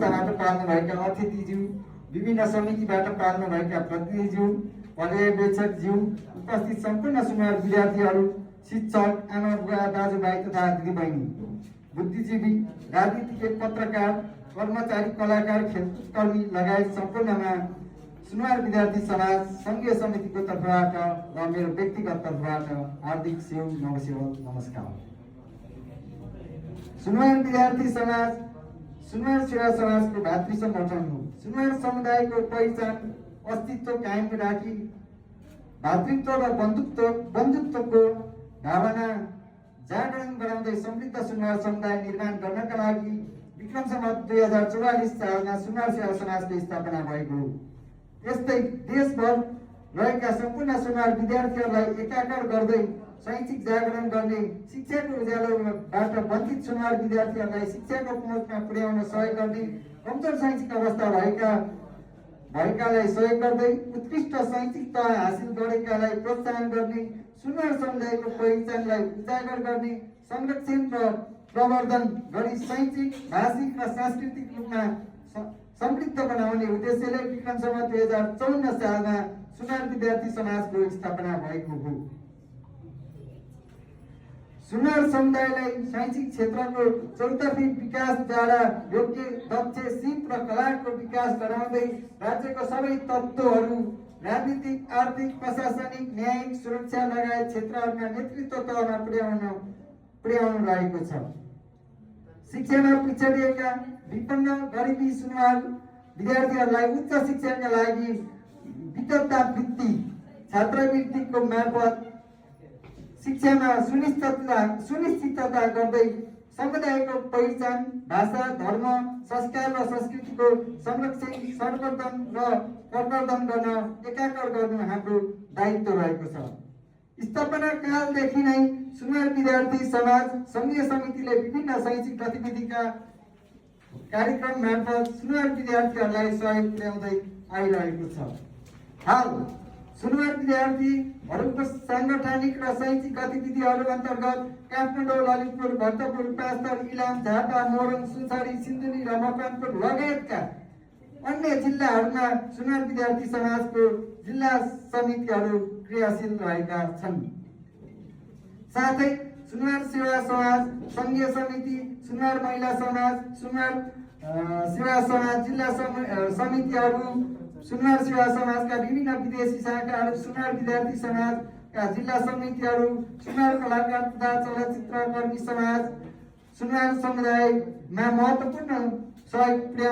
संस्थाबाट पाल्नुभएका अतिथिज्यू, विभिन्न समितिबाट पाल्नुभएका प्रतिनिधिज्यू, पर्यवेक्षकज्यू, उपस्थित सम्पूर्ण सुनुवार विद्यार्थीहरू, शिक्षक, आमा बुवा, दाजुभाइ तथा दिदीबहिनी, बुद्धिजीवी, राजनीतिज्ञ, पत्रकार, कर्मचारी, कलाकार, खेलकुदकर्मी लगायत सम्पूर्णमा सुनुवार विद्यार्थी समाज संघीय समितिको तर्फबाट र मेरो व्यक्तिगत तर्फबाट हार्दिक सेवा नमस्कार। सुनुवार विद्यार्थी समाज सुनुवार सेवा समाजको भातृ संगठन हो। सुनुवार समुदायको पहिचान अस्तित्व कायम राखी भातृत्व र बन्धुत्वको भावना जागरण गराउँदै समृद्ध सुनुवार समुदाय निर्माण गर्नका लागि विक्रम सम्वत 2044 सालमा सुनुवार सेवा समाजको स्थापना भएको हो। यस्तै देशभर रहेका सम्पूर्ण सुनुवार विद्यार्थीहरूलाई एकाकार गर्दै शैक्षिक जागरण गर्ने, शिक्षाको उज्यालोबाट वञ्चित सुनुवार विद्यार्थीहरूलाई शिक्षाको पहुँचमा पुर्याउन सहयोग गर्ने, कमजोर शैक्षिक अवस्था भएकालाई सहयोग गर्दै उत्कृष्ट शैक्षिक तह हासिल गरेकालाई प्रोत्साहन गर्ने, सुनुवार समुदायको पहिचानलाई उजागर गर्ने, संरक्षण र प्रवर्धन गरी शैक्षिक, भाषिक र सांस्कृतिक रूपमा समृद्ध बनाउने उद्देश्यले विक्रम सम्वत 2054 सालमा सुनुवार विद्यार्थी समाजको स्थापना भएको हो। सुनुवार समुदायलाई शैक्षिक क्षेत्रको चौतर्फी विकासद्वारा योग्य, दक्ष, सिप र कलाको विकास गराउँदै राज्यको सबै तत्त्वहरू राजनीतिक, आर्थिक, प्रशासनिक, न्यायिक, सुरक्षा लगायत क्षेत्रहरूमा नेतृत्व तहमा पुर्याउनु रहेको छ। शिक्षामा पिछडिएका, विपन्न, गरिबी सुनुवार विद्यार्थीहरूलाई उच्च शिक्षाका लागि विद्यावृत्ति, छात्रवृत्तिको मार्फत शिक्षामा सुनिश्चितता गर्दै समुदायको पहिचान, भाषा, धर्म, संस्कार र संस्कृतिको संरक्षण, संवर्धन र प्रवर्धन गर्न एकाकार गर्नु हाम्रो दायित्व रहेको छ। स्थापना कालदेखि नै सुनुवार विद्यार्थी समाज संघीय समितिले विभिन्न शैक्षिक गतिविधिका कार्यक्रम मार्फत सुनुवार विद्यार्थीहरूलाई सहयोग पुर्याउँदै आइरहेको छ। हाल सुनुवार विद्यार्थीहरूको साङ्गठनिक र शैक्षिक गतिविधिहरू अन्तर्गत काठमाडौँ, ललितपुर, भक्तपुर, पाँचथर, इलाम, झापा, मोरङ, सुनसरी, सिन्धुली र मकवानपुर लगायतका अन्य जिल्लाहरूमा सुनुवार विद्यार्थी समाजको जिल्ला समितिहरू क्रियाशील रहेका छन्। साथै सुनुवार सेवा समाज संघीय समिति, सुनुवार महिला समाज, सुनुवार सेवा समाज जिल्ला समितिहरू, सुनुवार सेवा समाजका विभिन्न विदेशी शाखाहरू, सुनुवार विद्यार्थी समाजका जिल्ला समितिहरू, सुनुवार कलाकार तथा चलचित्रकर्मी समाज सुनुवार समुदायमा महत्त्वपूर्ण सहयोग